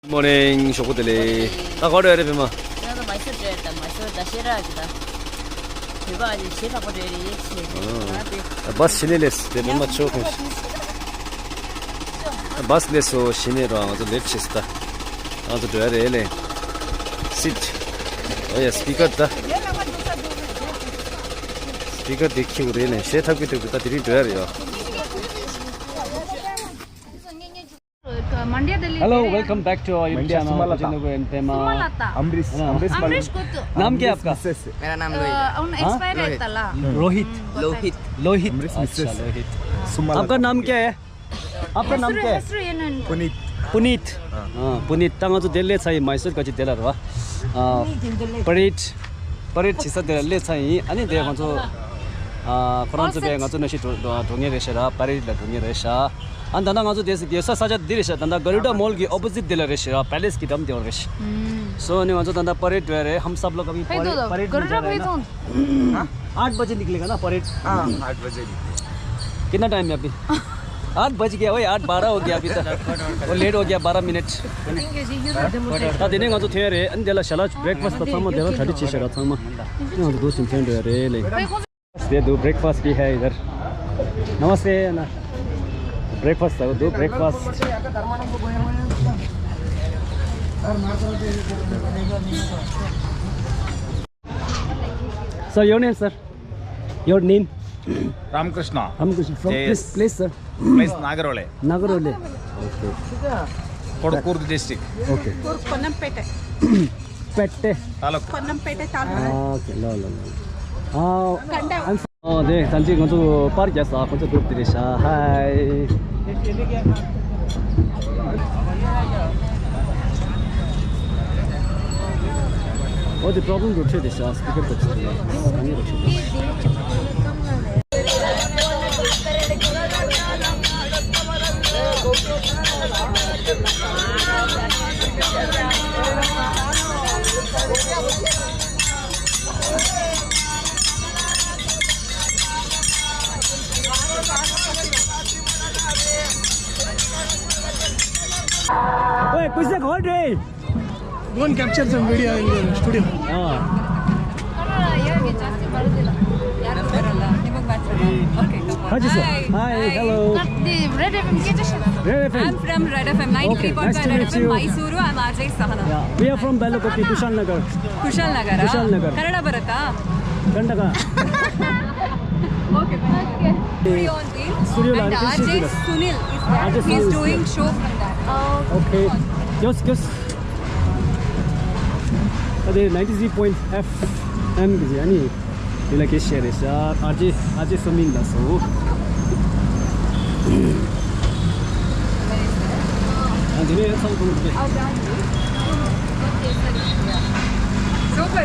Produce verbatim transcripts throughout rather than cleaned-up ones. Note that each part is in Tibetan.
Good morning. ཞོགས་པ་བདེ་ལེགས། ད་ག་པར་འགྲོ་ཡ་རེད་པད་མ། ང་ད་མའི་སོར་འགྲོ་ཡ་རེད། ད་མའི་སོར་ད་ཤེས་རག་གི་ད། བོད་པ་ཨ་ཅེ་ཞེ་དྲག་པོ་འགྲོ་ཡ་རེད་ཡེ་ཆེ། ཨ། ད་བཱས་གཞི་ནས་སླེབས་དེ་པད་མ་ཆོ་ཁོ། བཱས་སླེབས་སོ་གཞི་ནས་རོ། ང་ཚོ་ལེབ་ཆེ་སི་ད། ང་ཚོ་འགྲོ་ཡ་རེད་ལེ། སིཊ། ཨོ་ཡ་སི་པི་ཀར་ད། སི་པི་ཀར་དེ་ཁྱེར་དགོས་རེད་ལེ། ཞེ་ཐབ་ཀྱི་ཐབ་ཀྱི་ད་དེ་རིང་འགྲོ་ཡ་རེད་ཡ། Hello, welcome back to our YouTube channel. Sumalata. Sumalata. Amrish, हाँ। Amrish Amrish Malhotra। Kottu? नाम क्या है आपका? Missus। मेरा नाम लोहित। एक्सपायर है तला। रोहित। लोहित। लोहित। Amrish अच्छा, Missus। लोहित। सुमलता। आपका नाम क्या है? आपका नाम क्या है? पुनीत। पुनीत। हाँ, पुनीत। ད་ང་ཚོ་དེ་སླེབས་ཚར་ཡིན། མའི་སོར་ག་ཅིག་དེ་ལ་རེད་བ། ཨ། པ་རེཌ། པ་རེཌ་བྱེད་ས་དེ་ལ་སླེབས་ཚར་ཡིན། ཨ་ནི་དེ་ང་ཚོ། ཨ། ཁོ་རང་ཚོ་བས་ང་ཚོ་ནང་བཞིན་འགྲོ་འགྲོ་འགྲོ་མཁན་རེད་ཤག་ར། པ་རེཌ་ལ་འགྲོ་མཁན་རེད་ཤག་ཨ། ད་ལྟ་ང་ཚོ་དེ་སི་དེ་ས་ས་ཆ་འདི་རེད་ཤག་ད་ལྟ་ག་རུ་ཌ་མོལ་གྱི་ཨོ་པོ་ཟིཊ་དེ་ལ་རེད་ཤག་ར། པེ་ལེ་སི་གི་འགྲམ་དེ་བ་རེད་ཤག་སོ་ནི་ང་ཚོ་ད་ལྟ་པ་རེཌ་འགྲོ་ཡ་རེད། ཧམ་སབ་ལོ་ཀ་བྷི་པ་རེཌ་པ་རེཌ་ནི་ཇ་ར་ཧེ་ན། हाँ? आठ बजे निकलेगा ना परेड? हाँ, आठ बजे निकलेगा। कितना टाइम है अभी? आठ बज गया भाई, आठ बारह हो गया अभी तक। वो लेट हो गया बारह मिनट। ད་དེ་ནས་ང་ཚོ་ཐོན་ཡ་རེད། ཨ་ནི་དེ་ལ་ཞལ་ལག་བྷི་རེག་ཕ་སི་ད་ཚང་མ་དེ་ལ་གྲ་སྒྲིག་བྱས་ཤག་ར། ཚང་མ་ང་ཚོ་འདུག་སེ་ཐོན་འགྲོ་ཡ་རེད་ལེ། दे दो, ब्रेकफास्ट भी है इधर। नमस्ते ना। ब्रेकफास्ट दो, दो breakfast. Sir, your name, sir? Your name? Ramakrishna. Ramakrishna. From J S. Which place, sir? Place Nagarhole. Nagarhole. Okay. Kodukkuddu district. Okay. Ponnamppete. पेट्टे। तालुक। Ponnamppete तालुक। ཨོ་ཁེ། ལོ་ལོ་ལོ། ཨ། ཨ་ནི། ཨ་དེ་ད་ཅི་ང་ཚོ་པར་རྒྱག་ས་ཁོ་ཚོ་གྲུབ་དེ་རེད་ཤག་ཧའི། ཨོ་དེ་པྲོབ་ལེམ་རུ་ཁྲིད་དེ་ཤག་སི་པི་ཀར་ག་ཅི་དེ་ཨ་ནི་རུ་ཁྲིད་དེ། ओए, कुछ देर और रे। Go and capture some video in the studio. हाँ। हाँ जी sir. Hi, hello. Red F M. Red F M. I'm from Red F M, ninety-three point five Red F M, Mysuru. I'm R J Sahana. Yeah, we are from Belokoppi, Kushalnagar. Kushalnagar. Kushalnagar. Kannada ಬರುತ್ತಾ? Kannada. Okay, fine. Studio on wheels. Studio and R J Sunil is there. He's doing show from that. Okay. Yes, yes. अरे ninety three point F M ཀྱི་ཨ་ནི་དེ་ལ་སྐད་བཤད་རེད་ཤག་ཨ་ཅེ་ཨ་ཅེ་སོ་མིན་ལ་སོ། ཨ་འདི་ནས་ཚང་ཐུང་དེ། Super.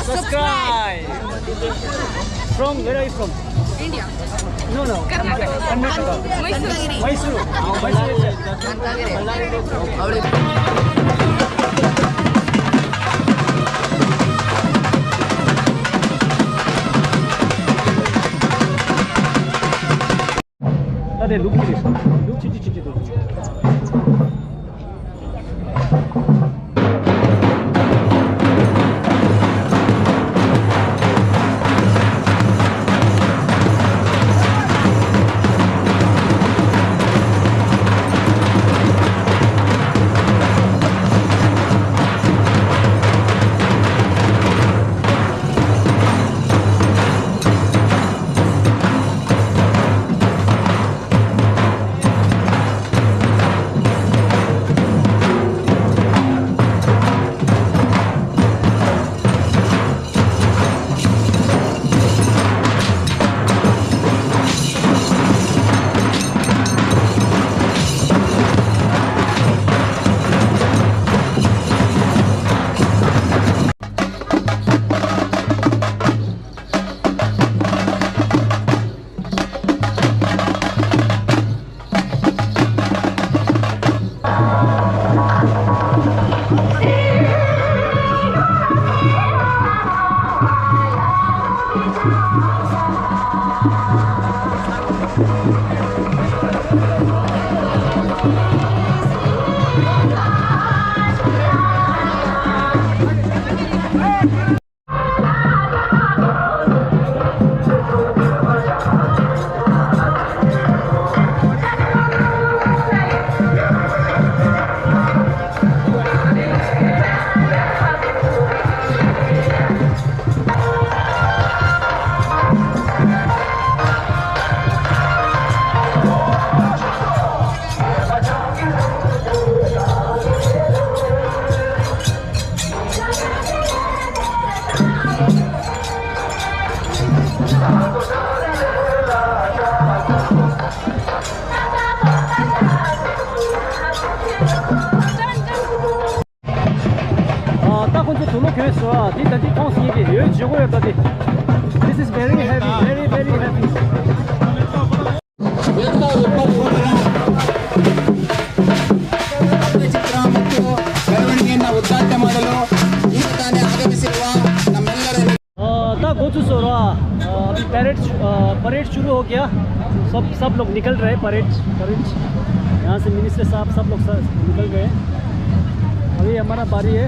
Subscribe. From where are you from? India. No, no. Karnataka. Karnataka. Mysuru. Mysuru. Mysuru. ད་དེ་ལུག་ཅི་རེད། ལུག་ཅི་ཅི་ཅི་ཅི་འདུག་ཨ། ད་ཁོང་ཚོ་དུག་ལོག་གྱོན་སོང་། ཨ། འདི་ད་འདི་མཐོང་སྲིད་ཀྱི་ཡོད། བརྗེ་དགོས་ཡོད། ད་འདི། This is very heavy, very, very heavy. ಮೆರವಣಿಗೆಯನ್ನು ಉದ್ಘಾಟನೆ ಮಾಡಲು ಈಗ ತಾನೇ ಆಗಮಿಸಿರುವ ನಮ್ಮೆಲ್ಲರ ཨ། ད་འགོ་ཚུགས་སོང་ར། ཨ། अभी परेड, अ, परेड शुरू हो गया। सब, सब लोग निकल रहे हैं। Parade, parade. यहाँ से मिनिस्टर साहब, सब लोग स-, निकल गए। अभी हमारा बारी है।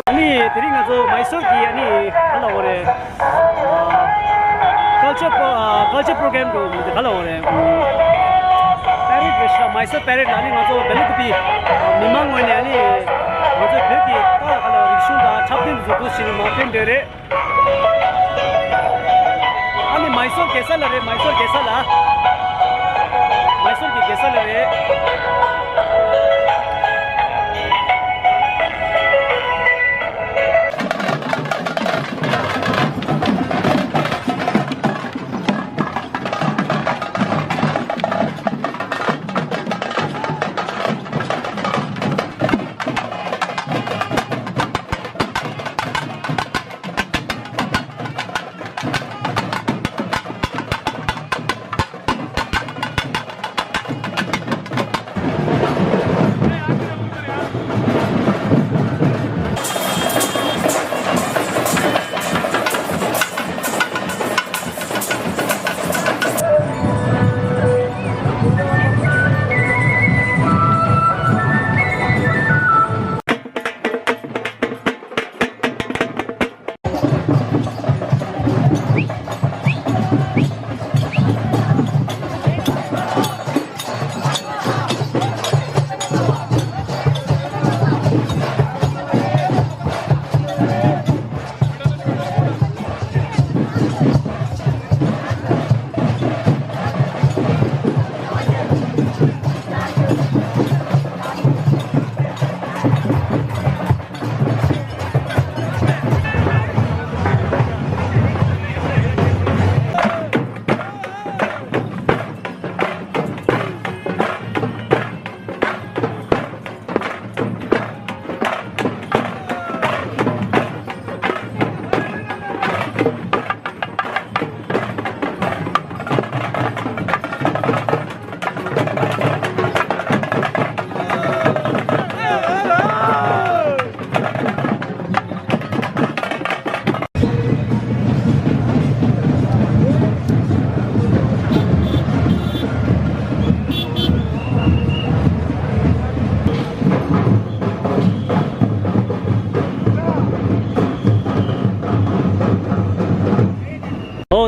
ཨ་ནི་དེ་རིང་ང་ཚོ་མཱི་སོར་གྱི་ཨ་ནི་ག་ལབ་དགོས་རེད། ཨ། ཀལ་ཅར་པོ་ཨ། ཀལ་ཅར་པོ་རོ་གྷ་རམ་འགྲོ་ག་ལབ་དགོས་རེད། པེ་རེ་ཌི་རེད་ཤག་མཱི་སོར་པེ་རེ་ཌི་ལ་ནི་ང་ཚོ་བེ་ལ་ཀུ་པི་མི་མང་ངོས་ནས་ཨ་ནི་ང་ཚོའི་བོད་ཀྱི་ད་ག་ལབ་རིག་གཞུང་དང་འཁྲབ་སྟོན་འཛུགས་སྐྲུན་བྱས་ནས་མར་ཕེབས་འདོད་རེད། ཨ་ནི་མཱི་སོར་རྒྱལ་ས་ལ་རེད། མཱི་སོར་རྒྱལ་ས་ལ། མཱི་སོར་གྱི་རྒྱལ་ས་ལ་རེད།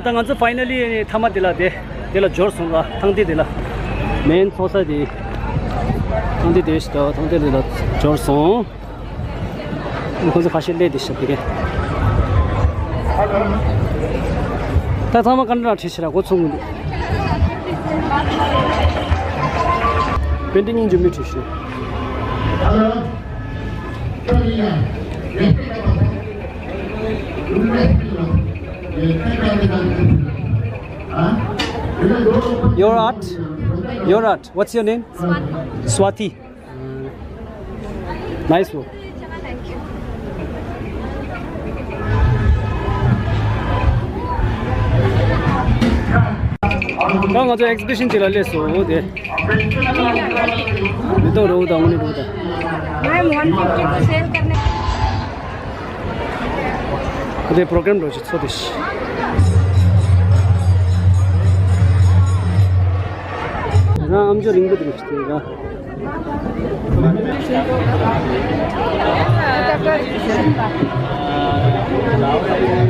ད་ང་ཚོ་ཕའི་ནལ་ལི་མཐའ་མ་དེ་ལ་དེ་དེ་ལ་འབྱོར་སོང་ལ། ཐང་སྟེང་དེ་ལ། མེན་ཚོགས་ས་དེ། ཐང་སྟེང་དེ་ཞིག་ད་ཐང་སྟེང་དེ་ལ་འབྱོར་སོང་། ཁོ་ཚོ་ཁ་ཤས་སླེབས་དེ་ཞིག་དེ་གས། ད་ཚང་མ་ཀ་ན་ཌ་ཁྲིད་ཕྱིར་འགོ་ཚུགས་མི་འདུག་པེན་ཊིང་ཡིན་རྒྱུ་མི་ཁྲིད་ཕྱིར། Your art? Your art. What's your name? Swati. Nice work. Thank you. ང་ཚོ་ཨེག་སི་བི་ཤན་ཅིག་ལ་སླེབས་སོང་དེ། མི་ཐོག་རོ་དང་དངོས་གནས་རོ་དང་། ཁོ་དེ་པྲོ་གྲམ་འགྲོ་ཆེ་ཚོ་དེ་ཤི། རང་ཨམ་ཅོག་རིང་པོ་དེ་ཤི་དེ་ར།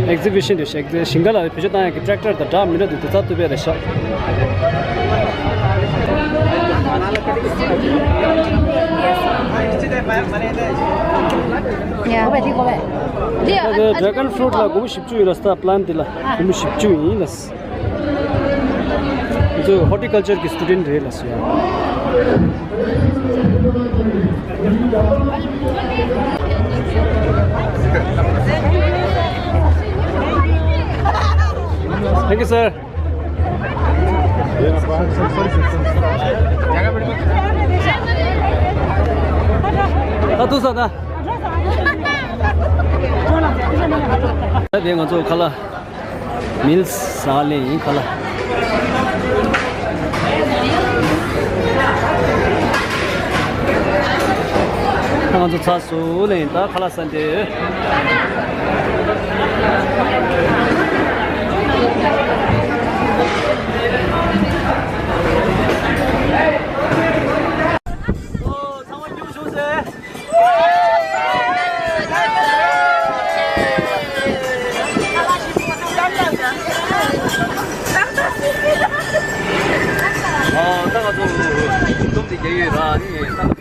ཨེག་སི་བི་ཤན་དུ་ཞིག་ཞིང་ཁ་ལ་བེད་སྤྱོད་བཏང་ཡག་གི་ཊེག་ཊར་དང་འདྲ་མི་འདྲ་འདུག་དེ་ཚ་ཐུབ་པས་རེད་ཤག་ད་ཌེ་གོན་ཕུ་རུཊ་ལ་སྒོར་མོ་བཞི་བཅུ་ཡོད་ལ། སི་ཊ་པི་ལན་ཊི་དེ་ལ་སྒོར་མོ་བཞི་བཅུ་ཡིན་ལ། སྒོར་མོ་བཞི་བཅུ་ཡིན་ལ། ཚོ་ཧོར་ཊི་ཀལ་ཅར་གྱི་སི་ཊུ་ཌེན་ཊི་རེད་ལ་སོ་ཡ། Thank you, sir. ད་ཐུག་ས་ད། ད་དེ་ང་ཚོ་ཁ་ལག་མིལ་ཟ་ལེ་ཡིན་ཁ་ལག་ད་ང་ཚོ་ཚ་སུ་ལེ་ཡིན། ད་ཁ་ལག་ཟ་འདི། ཨོ། ཚང་མ་སྐྱིད་པོ་བྱུང་ཟེར། ཨ། ད་ང་ཚོ་འཛུམ་དེ་རྒྱག་ཡོད་ར། ནི་ད་